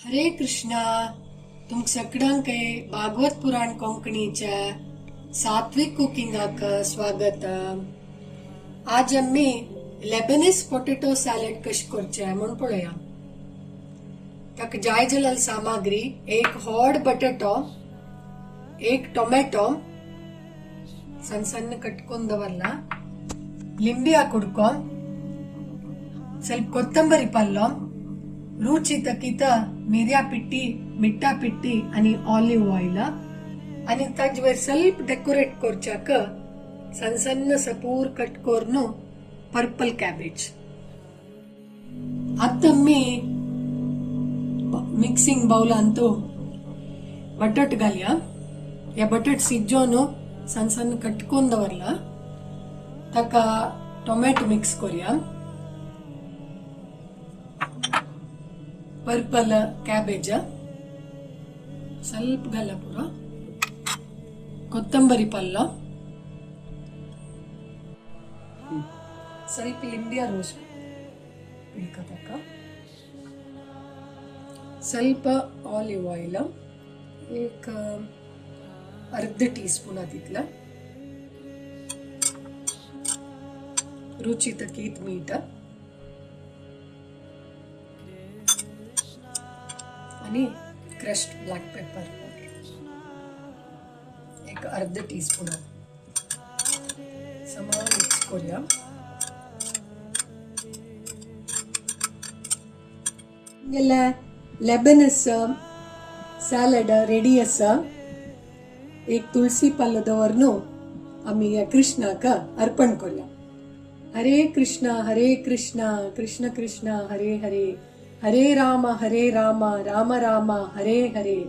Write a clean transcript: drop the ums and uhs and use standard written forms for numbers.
हरे कृष्णा. तुमक सगळ्यांक भागवत पुराण कोंकणीच्या सात्विक कुकिंगाक स्वागत. आज आमी लेबनीस पोटेटो सॅलड कशें करचें म्हूण पळोवया. ताका जाय जाल्यार सामग्री: एक व्हड बटाटो, एक टोमॅटो सಣ್ಣ ಸಣ್ಣ ಕಟ್ಕೊಂಡ್ ದವರ್ಲ, ಲಿಂಬಿಯ ಕುಡ್ಕೊ, ಸ್ವಲ್ಪ ಕೊತ್ತಂಬರಿ ಪಲ್ಲೊ, रुची तकीत मिरया पिट्टी, मिठ्ठा पिट्टी आनी ऑलिव्ह ऑयल आनी ताजे वयर ಸ್ವಲ್ಪ डेकोरेट करच्याक सಣ್ಣ ಸಣ್ಣ ಸಪೂರ್ ಕಟ್ ಕೊರ್ನು पर्पल ಕ್ಯಾಬೇಜ್. आतां मिक्सिंग बाउलांतु बटाट घालया. ह्या बटाट शिजोवन ಸಣ್ಣ ಸಣ್ಣ ಕಟ್ಕೊಂಡ್ ದವರ್ಲ. ताका टोमॅटो मिक्स करूया, पर्पल ಕ್ಯಾಬೇಜ್ ಸ್ವಲ್ಪ ಗಲ್ಲ ಪೂರ, ಕೊತ್ತಂಬರಿ ಪಲ್ಲ, ಸ್ವಲ್ಪ ಲಿಂಬಿಯ ರೋಸ್ ಪಿಳ್ಕತಕ್ಕ, ಸ್ವಲ್ಪ ಆಲಿವ್ ಆಯಿಲ್, एक अर्ध टी स्पून तितला, रुची तकीत मीठ आणि क्रश्ड ब्लॅक पेपर एक अर्ध टी स्पून. समा मिक्स करूया. गेले लेबनस सॅलड रेडी आसा. एक तुळसी पालो दवरनु आमी ह्या कृष्णाक अर्पण करूया. हरे कृष्णा हरे कृष्णा कृष्ण कृष्ण हरे हरे, हरे राम हरे राम राम राम हरे हरे.